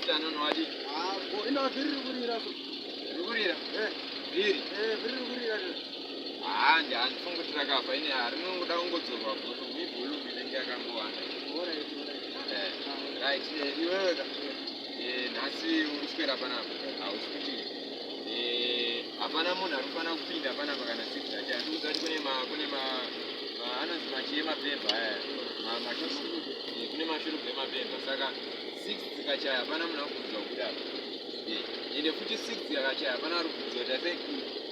50 anonowadii? Ah, bo ina vhiri riri kurira so. Riri kurira? Eh. Vhiri? Eh, vhiri riri kurira so. Haa, ndi handifungi kuti rakafa ini rinongoda kungodzorwa volume, ivolume inenge yakangowanda. Alright, alright. Eh, right, eh, iwewe ka. Eh, nhasi uri kuswera panapa. Hausi kuti eh, hapana munhu ari kufanira kupinda panapa kana 6 dzachaya. Ndikuziva kuti kune ma kune ma ma anonzi machii emabhemba aya. Ma mashurugwi. Eh, kune mashurugwi emabhemba saka 6 dzikachaya hapana munhu akubvunzwa kubuda apa. Eh, ende futi 6 dzikachaya hapana ari kubvunzwa kuti ase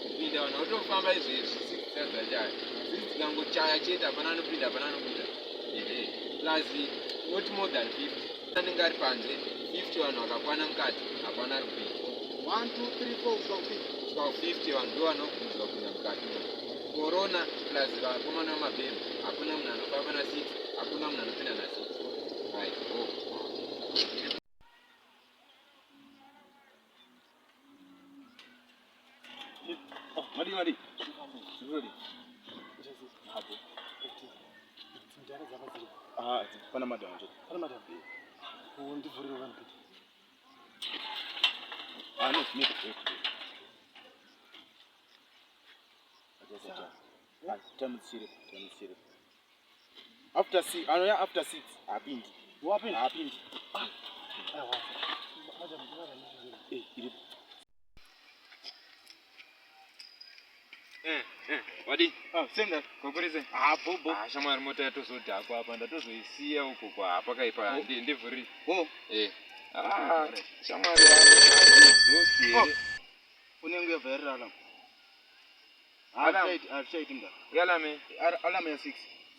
kupinda vanhu vatofamba izvezvi 6 dzisati dzachaya. 6 dzikangochaya chete hapana anopinda hapana anobuda. Ehe. Plus not more than 50. Anenge ari panze 50 vanhu vakakwana mukati hapana ari kupinda. 1 2 3 4 kusvika ku 50. Kusvika ku 50 vanhu ndo vanobvunzwa kupinda mukati. Corona plus vakomana vamabhemba hakuna munhu anofamba na 6 hakuna munhu anopinda na 6. Right, go. Oh, madi madi. Zvirodi. Hapo. Ah, pana madam chete. Pana madam. Oh, ndivhurire vanhu pete. Ah, no, me. Tamutsire, tamutsire. After six, anoya after six, hapindi. Wapindi? Hapindi. Ah. Madam, madam. Eh, iripo. Eh, eh, wadii? Ah, senda. Kokurise. Ah, bo bo. Ah, shamwari mota yatozodhakwa apa ndatozoisiya uko kwa pakaipa Oh. ndivhurire. Bo. Eh. Ah, shamwari yangu exhaust here. Oh. Unenge yavhairira alarm. Alarm. Hazvichaiti mda. Alarm. eh? Alarm ya 6.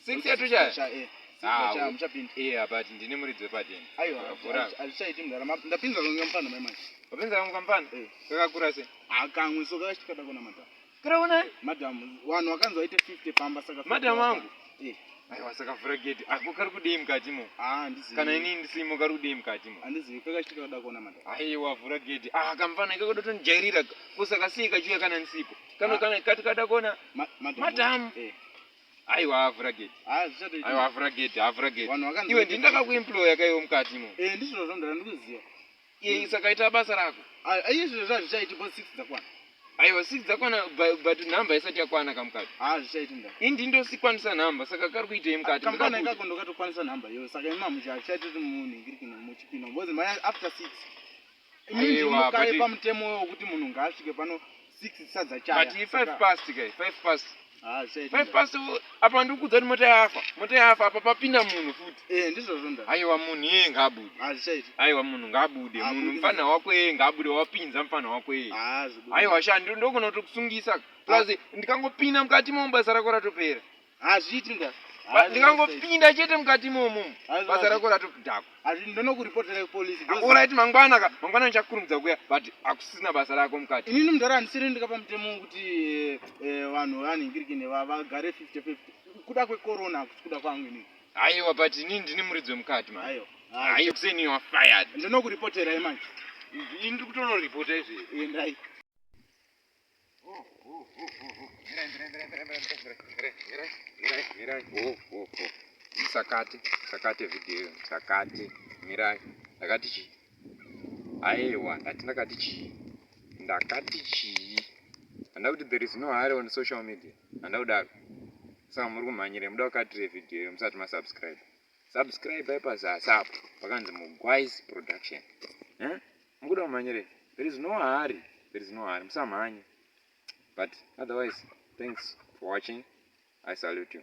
6 yatochaya? Cha eh. Ah, Cha muchapinda. Eh, but ndine muridzi wepadeni. Aiwa, Vhura. hazvichaiti mda. Ndapinza kamwe mupanda mai manje. Wapinza kamwe kamupanda? Eh. Kakakura sei? Ah, kamwe so kakachikada kuna madam. Karaona? Madam, vanhu vakanzi vaite 50 pamba saka 50 Madam wangu? Eh. Aiwa saka vhura gate. Ako kari kudii mukati mo? Ah, handizivi. Kana inini ndisimo kari kudii mukati mo? Handizivi kakachiti kakada kuona madam. Aiwa vhura gate. Ah, kamfana ikako dotondijairira. Kusaka sei kachiuya kana ndisipo. Kano Ah. kana kati kada kuona Ma, madam. Madam. Eh. Aiwa avhura gate. Ah, zvichatoita. Aiwa avhura gate, avhura gate. Vanhu vakanzi Iwe vaite ndini ndakakuemploya kaiwe mukati mo. Eh, ndizvo zvondara ndikuziva. Iye saka ita basa rako. Ah, iye zviro zvazvichaiti bo 6 dzakwana. Aiwa 6 dzakwana but nhamba isati yakwana kamukati. Ah, zvichaiti nda. Ini ndini ndosikwanisa nhamba saka kari kuitei mukati? Kampani Ndakabuda. ikako ndokatokwanisa nhamba iyoyo saka imi mamuchi hazvichaiti kuti munhingirikino muchipinda because maya after 6. Imi Aiwa, ndimukaye but- pamutemo wekuti munhu ngaasvike pano 6 dzisati dzachaya. But 5 past kai, 5 past. Ah, zvichaiti. 5 nda. past apa ndikudza kuti mota yafa. Mota yafa apa papinda munhu futi. Eh, ndizvozvo nda. Aiwa munhu iye ngaabude. Ah, zvichaiti. Aiwa munhu ngaabude. Abude. Munhu mufana wako iye ngaabude wapinza mufana wako iye. Ah, zvibude. Aiwa sha ndogona kutokusungisa. Plus ndikangopinda mukati mo basa rako ratopera. Hazviiti nda. Ba- Ndikangopinda chete mukati momo Hazvi- basa rako ratodhakwa. Hazvi ndonokuripoterai kupolisi. because- Alright mangwana ka mangwana ndichakurumidza kuya but hakusisina basa rako mukati. Inini mudhara handisiri ndikapa mutemo wekuti eh, eh, vanhu vanhingirikine vagare 50-50. Kuda kwekorona hakusi kuda kwangu inini. Aiwa but inini ndini muridzi wemukati man. Aiwa. Aiwa kuseni you are fired. Ndinokuripoterai manje. Ini ndiri kutonoripota izvezvi. Endai. Musakate, musakate video, musakate, mirai. Ndakati chii? Aiwa, ndati ndakati chii? Ndakati chii? Handa kuti there is no hurry on social media. Handa kudaro. Saka muri kumhanyira, muda kukatire video iyo musati masubscribe. Subscribe pazasi apo pakanzi Mugwais Production. Eh? Mukuda kumhanyire? There is no hurry. There is no hurry. Musamhanye. But otherwise, thanks for watching. I salute you.